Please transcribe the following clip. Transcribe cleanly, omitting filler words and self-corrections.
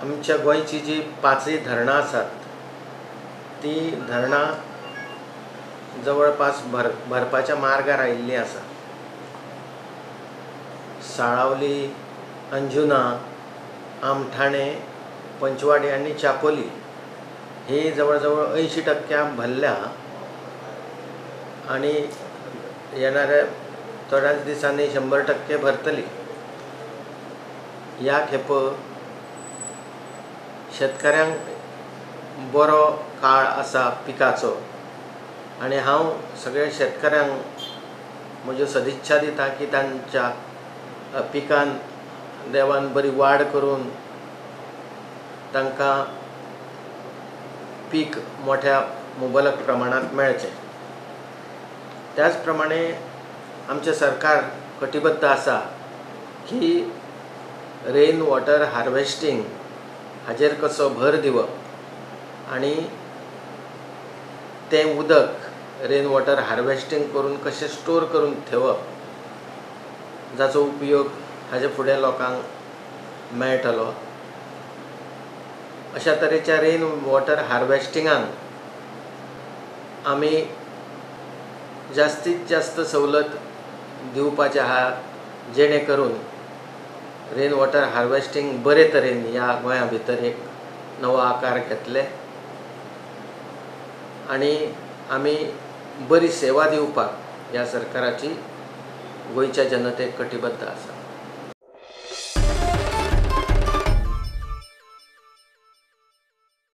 आमच्या गोंयची जी 5 धरणां आसात ती धरणां जवळपास भरपाच्या मार्गार आयिल्लीं आसा. साळावली, अंजुना, आमठाणे, पंचवाडी आनी चापोली ही जवळ जवळ 80% भरल्या आनी येणाऱ्या थोड्याच दिसांनी 100% भरतली. ह्या खेपो शेतकाऱ्यांक बरो काळ आसा पिकाचो आनी हांव सगळ्या शेतकाऱ्यांक म्हज्यो सदिच्छा दिता की तांच्या पिकान देवान बरी वाड करून तांकां पीक मोठ्या मुबलक प्रमाणांत मेळचें. त्याच प्रमाणे आमचें सरकार कटिबद्ध आसा की रेन वॉटर हार्वेस्टींग हाजेर कसो भर दिवप आनी तें उदक रेन वॉटर हार्वेस्टींग करून कशें स्टोर करून ठेवप जाचो उपयोग हाजे फुडें लोकांक मेळटलो. अशा तरेच्या रेन वॉटर हार्वेस्टिंगान आमी जास्तीत जास्त सवलत दिवपाचे आहा, जेणे करून रेन वॉटर हार्वेस्टींग बरे तरेन ह्या गोंया भितर एक नवो आकार घेतले आनी आमी बरी सेवा दिवपाक ह्या सरकाराची गोंयच्या जनतेक कटिबद्ध आसा.